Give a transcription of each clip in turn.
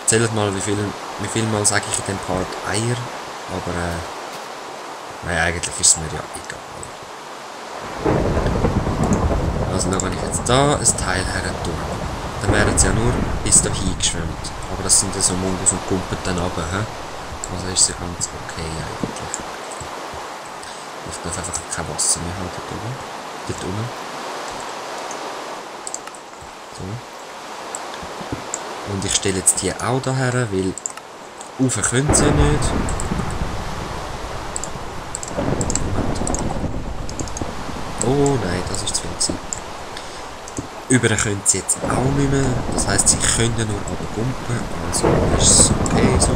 Zählt mal, wie viel Mal sage ich in dem Part Eier, aber nein, eigentlich ist es mir ja egal. Also da kann ich jetzt da ein Teil her tun. Dann wären es ja nur bis dahin geschwemmt. Aber das sind ja so Mungos und Kumpen dann runter. Also ist es ja ganz okay eigentlich. Ich darf einfach kein Wasser mehr haben dort oben. Dort unten. So. Und ich stelle jetzt die auch daher, weil rauf können sie ja nicht. Oh nein, das ist zu viel gewesen. Über können sie jetzt auch nicht mehr. Das heisst, sie können nur runtergumpen. Also ist es okay so.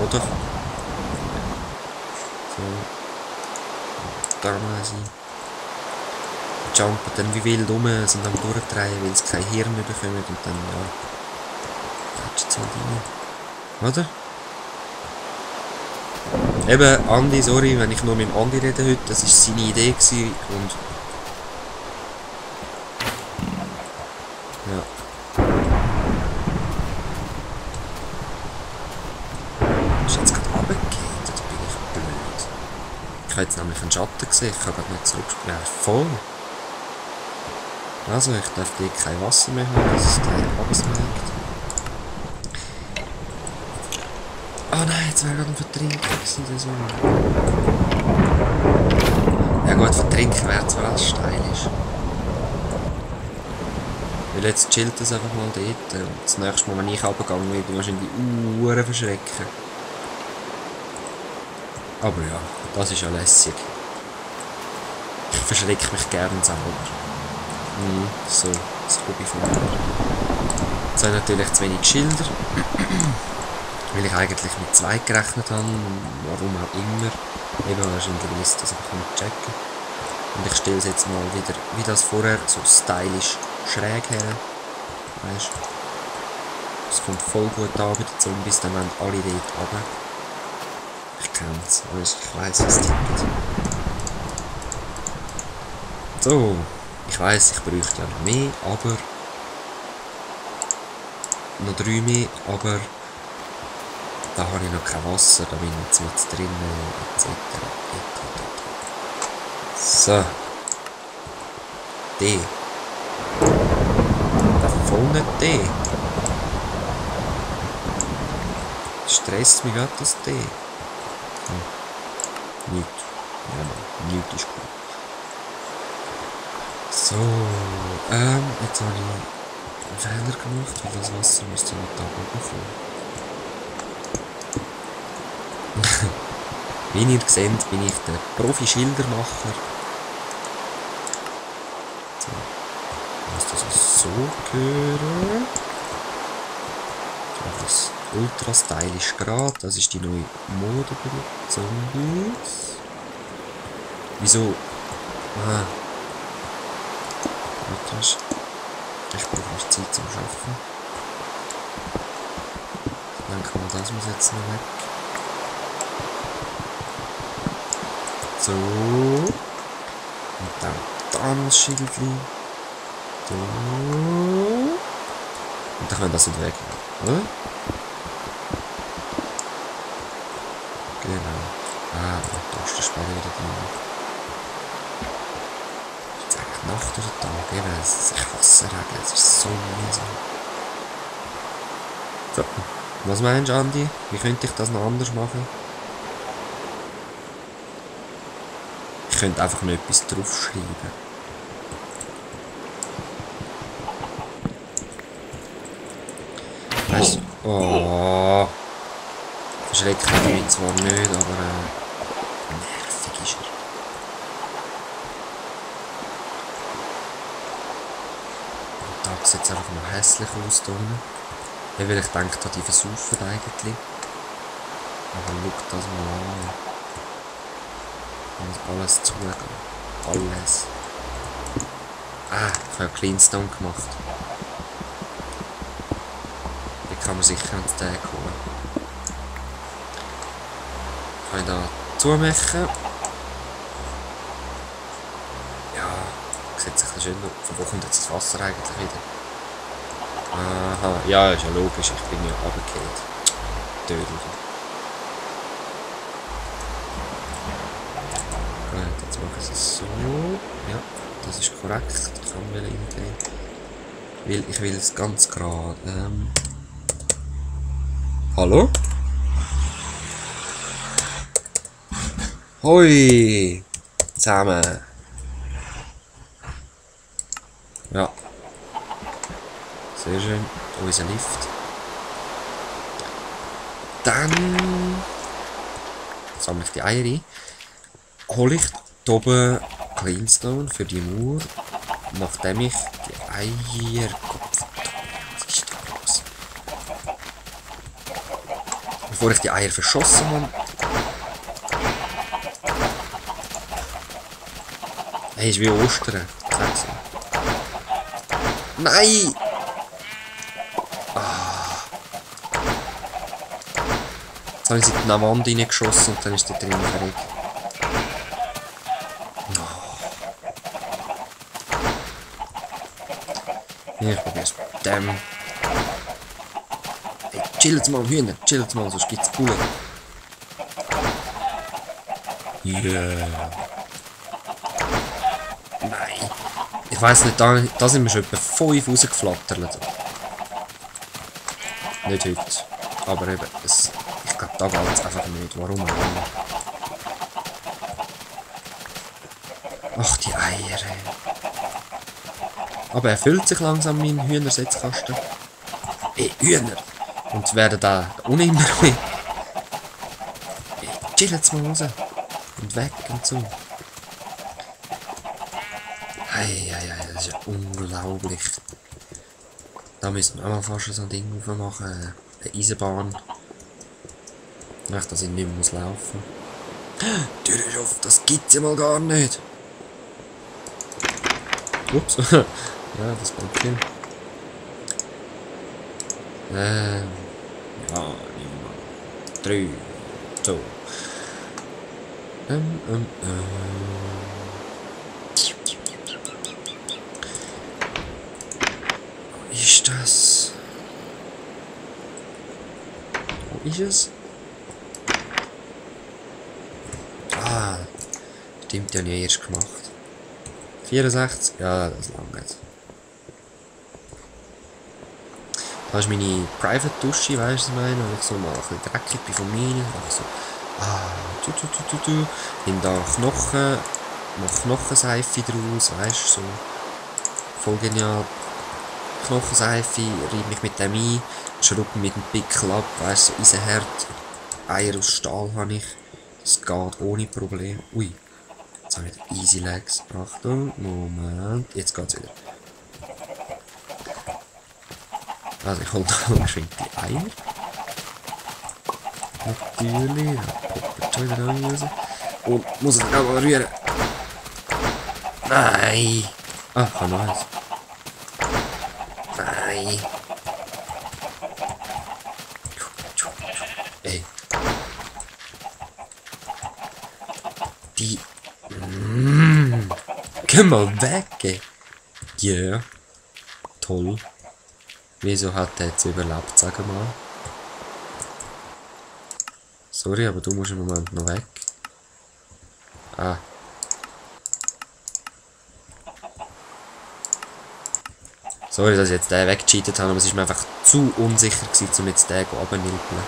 Oder? So. Da mal sie. Jumpen dann wie wild rum, sind am durchdrehen, weil sie kein Hirn mehr bekommen und dann, ja. Quatschen sie halt rein. Oder? Eben, Andi, sorry, wenn ich nur mit Andi rede heute, das war seine Idee gewesen und... Ja. Ist jetzt gerade runtergefallen, oder bin ich blöd? Ich habe jetzt nämlich einen Schatten gesehen, ich kann gerade nicht zurückspringen. Voll! Also, ich darf hier kein Wasser mehr haben, dass es gleich runterschlägt. Oh nein, jetzt wäre gerade ein Vertrinken gewesen, so. Ja gut, Vertrinken wäre zwar alles stylisch. Weil jetzt chillt es einfach mal dort. Und das nächste Mal, wenn ich runtergehe, werde ich wahrscheinlich verschrecken. Aber ja, das ist ja lässig. Ich verschrecke mich gerne selber. So, das Hobby von mir. Jetzt habe ich natürlich zu wenig Schilder. Weil ich eigentlich mit 2 gerechnet habe. Warum auch immer. Eben wahrscheinlich will ich das einfach nicht checken. Und ich stelle es jetzt mal wieder, wie das vorher, so stylisch schräg her. Weißt du? Es kommt voll gut an bei den Zombies, dann wollen alle dort runter. Ich kenne es, ich weiss, was es gibt. So, ich weiss, ich bräuchte ja noch mehr, aber... Noch 3 mehr, aber... Da habe ich noch kein Wasser, da bin ich jetzt mit drin, etc. So. D. Voll nicht D. Stresst mich gerade das D. Nicht. Ja, nicht ist gut. So. Jetzt habe ich einen Fehler gemacht, weil das Wasser müsste nicht da oben kommen. Wie ihr seht, bin ich der Profi-Schildermacher. So. Muss das so gehören. Das ultra stylisch gerade. Das ist die neue Mode bei den Zombies. Wieso? Ah. Ich brauche noch Zeit zum Arbeiten. Dann kann man das muss jetzt noch weg. So. Und dann da noch das Schildchen. So. Und dann können wir das nicht weg. Oder? Genau. Ah, da ist der Spannung wieder drin. Ist jetzt eigentlich Nacht oder Tag? Eben, ich hasse Regen, es ist so mühsam. So. Was meinst du, Andi? Wie könnte ich das noch anders machen? Ich könnte einfach noch etwas draufschreiben. Weißt du? Oh. Verschreckt mich zwar nicht, aber nervig ist er. Der Tag sieht einfach noch hässlich aus hier unten. Ja, weil ich denke, die versaufen eigentlich. Aber schau das mal an. Und alles zugehen. Alles. Ah, ich habe ja Cleanstone gemacht. Die kann man sicher einen Tag holen. Kann ich da zumachen. Ja, sieht sich schön aus. Von wo kommt jetzt das Wasser eigentlich wieder? Aha, ja, ist ja logisch, ich bin ja runtergefallen. Dödel. Gut, jetzt mache ich es so. Ja, das ist korrekt. Ich kann wieder reingehen. Weil ich will es ganz gerade. Hallo? Hoi! Zusammen. Ja. Sehr schön. Unser Lift. Dann sammle ich die Eier ein. Hole ich hier oben Cleanstone für die Mauer. Nachdem ich die Eier... Was ist da los? Bevor ich die Eier verschossen habe. Hey, ist wie Ostern. Sag's mir. Nein! Jetzt habe ich sie in die Wand reingeschossen und dann ist die drin fertig. Ich probiere es mit dem. Hey, chillt mal, Hühner, chillt mal, sonst gibt's Bullen. Yeah. Nein. Ich weiss nicht, da sind wir schon etwa 5 rausgeflattert. Nicht heute. Aber eben, ich glaube, da geht es einfach nicht. Warum auch immer. Ach, die Eier, ey. Aber er füllt sich langsam, mein Hühnersetzkasten. Ey, Hühner! Und es werden da unten immer mehr. Ey, chill jetzt mal raus. Und weg und so. Ei, das ist ja unglaublich. Da müssen wir auch mal fast so ein Ding aufmachen. Eine Eisenbahn. Echt, dass ich nicht mehr muss laufen. Die Tür ist offen, das gibt's ja mal gar nicht. Ups. Ja, das Bänkchen. Ja, 3, 2. Wo ist das? Wo ist es? Ah, stimmt, die habe ich erst gemacht. 64? Ja, das langt jetzt. Das ist meine Private Dusche, weißt du, was ich meine? Wenn ich so mal ein bisschen dreckig bin von mir, so, nimm da Knochen, mach Knochenseife draus, weißt du, so. Voll genial. Knochenseife, reib mich mit dem ein, schraube mit dem Pickel ab, weißt du, so Eisenherd. Eier aus Stahl habe ich. Das geht ohne Problem. Ui. Jetzt habe ich Easy Legs. Achtung, Moment. Jetzt geht's wieder. Also ich hole da geschwind die Eier. Natürlich. Poppt schon wieder raus. Und muss es auch mal rühren. Nein. Ah, kann noch eins. Nein. Ey. Die... Geh mal weg, ey. Ja. Yeah. Toll. Wieso hat er jetzt überlebt, sag mal? Sorry, aber du musst im Moment noch weg. Ah. Sorry, dass ich jetzt den weggecheatet habe, aber es ist mir einfach zu unsicher gewesen, um jetzt den runterzunippeln.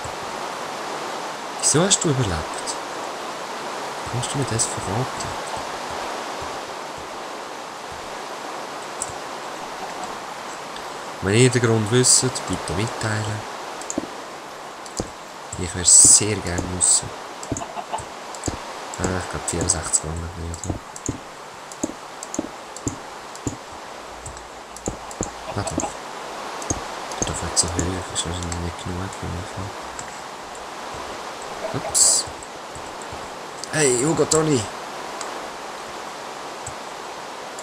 Wieso hast du überlebt? Kannst du mir das verraten? Wenn ihr den Grund wisst, bitte mitteilen. Ich würde es sehr gerne wissen. Ich glaube 64 gegangen nicht. Ah doch. Ich darf nicht so hoch, ist wahrscheinlich nicht genug für mich. Ups. Hey, Hugo Toni!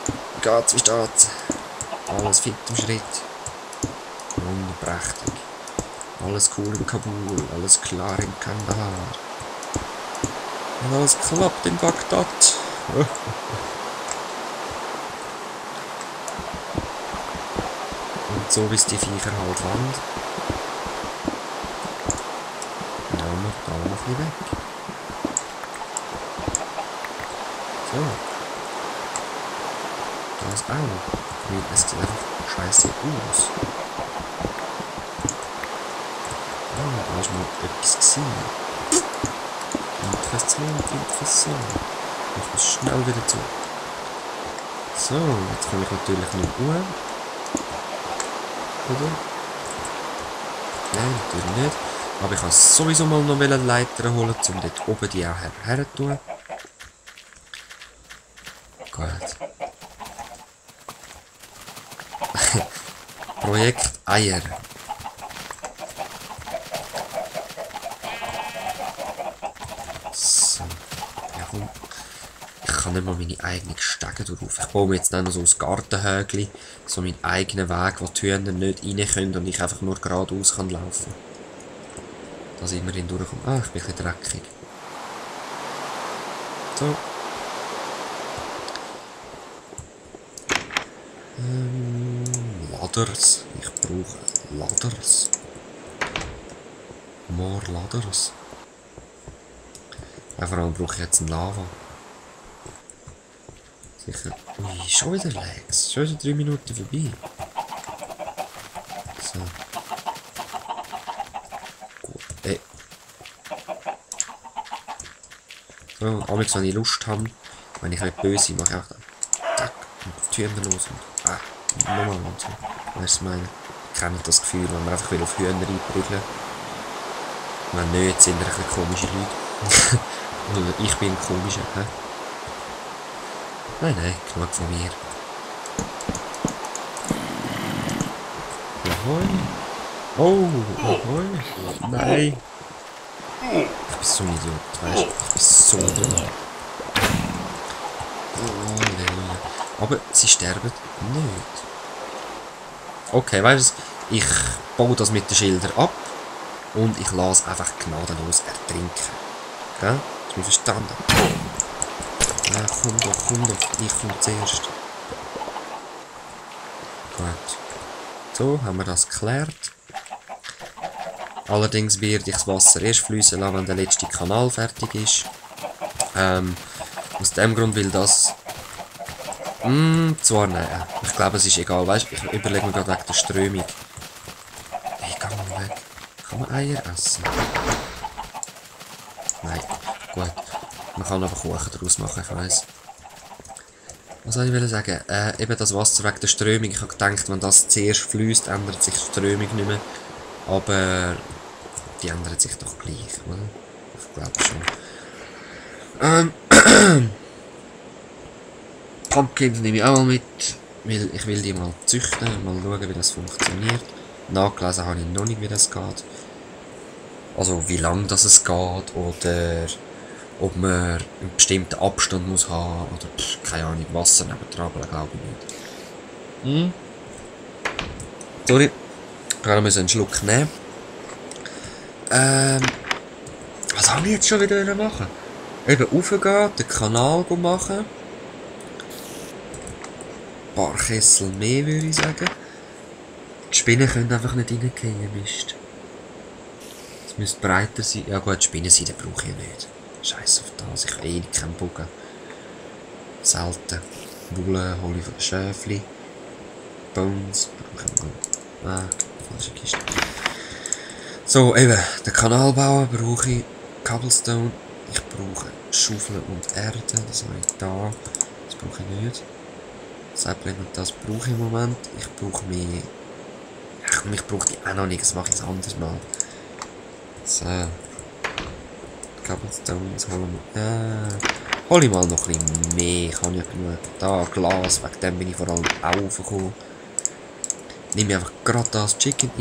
Wie geht's, wie steht's? Alles fit im Schritt. Wunderprächtig. Alles cool in Kabul, alles klar in Kandahar. Und alles klappt in Bagdad. Und so, wie es die Viecher halt wollen. Nehmen wir da noch ein bisschen weg. So. Das auch. Weil es sieht einfach scheiße aus. Ah, da ist mal etwas gewesen. Interessant. Ich muss schnell wieder zu. So, jetzt komme ich natürlich nicht mehr. Oder? Nein, natürlich nicht. Aber ich kann sowieso mal noch eine Leiter holen, um dort oben die auch her zu tun. Gut. Projekt Eier. So. Ja, komm. Ich kann nicht mal meine eigenen Stege drauf. Ich baue mir jetzt dann noch so ein Gartenhögli, so meinen eigenen Weg, wo die Hühner nicht rein können und ich einfach nur geradeaus kann laufen. Dass ich immerhin durchkomme. Ah, ich bin ein bisschen dreckig. So. Ladders. Ich brauche Ladders. More Ladders. Ja, vor allem brauche ich jetzt einen Lava. Sicher. Ui, schon wieder Lags. Schon wieder 3 Minuten vorbei. So. Gut. So, amigs, wenn ich Lust habe, wenn ich nicht böse bin, mache ich auch dann. Tack. Und die Hühner los und. Nochmal und so. Weißt du, meine? Ich kenne das Gefühl, wenn man einfach auf Hühner einprügeln. Wenn nicht, sind wir ein bisschen komische Leute. Oder ich bin ein komischer, hä? Nein, genug von mir. Ahoi. Oh, ahoi. Nein. Ich bin so ein Idiot, weißt du? Ich bin so dumm. Oh, Lele. Aber sie sterben nicht. Okay, weißt du, ich baue das mit den Schildern ab und ich lasse einfach gnadenlos ertrinken. Gell? Hast du mich verstanden? Ja, komm doch, ich komme zuerst. Gut. So, haben wir das geklärt. Allerdings werde ich das Wasser erst fließen lassen, wenn der letzte Kanal fertig ist. Aus dem Grund will das... zwar nein. Ich glaube, es ist egal. Weißt du, ich überlege mir gerade wegen der Strömung. Hey, geh mal weg. Kann man Eier essen? Nein. Gut. Man kann aber Kuchen daraus machen, ich weiss. Was soll ich sagen? Eben das Wasser wegen der Strömung. Ich habe gedacht, wenn das zuerst fließt, ändert sich die Strömung nicht mehr. Aber die ändert sich doch gleich, oder? Ich glaube schon. Pumpkins nehme ich auch mal mit, weil ich will die mal züchten, mal schauen, wie das funktioniert. Nachgelesen habe ich noch nicht, wie das geht. Also wie lang das es geht oder ob man einen bestimmten Abstand muss haben oder keine Ahnung, Wasser nebendran, glaube ich nicht. Sorry, ich muss einen Schluck nehmen. Was habe ich jetzt schon wieder machen? Eben raufgehen, den Kanal machen. Ein paar Kessel mehr, würde ich sagen. Die Spinnen können einfach nicht reingehen, Mist. Es müsste breiter sein. Ja gut, Spinnenseide brauche ich nicht. Scheiß auf das, ich habe eh keinen Bogen. Selten. Wolle hole ich von den Schäfli. Bones brauche ich mal. Ah, falsche Kiste. So, eben, den Kanal bauen brauche ich Cobblestone. Ich brauche Schaufel und Erde, das habe ich da. Das brauche ich nicht. Sapling und das brauche ich im Moment. Ich brauche mehr. Ach, ich brauche die auch noch nicht, das mache ich ein anderes Mal. So. Cobblestones holen wir. Hol ich mal noch ein bisschen mehr. Ich habe ja genug. Da, Glas, wegen dem bin ich vor allem auch aufgekommen. Nehme ich einfach gerade das Chicken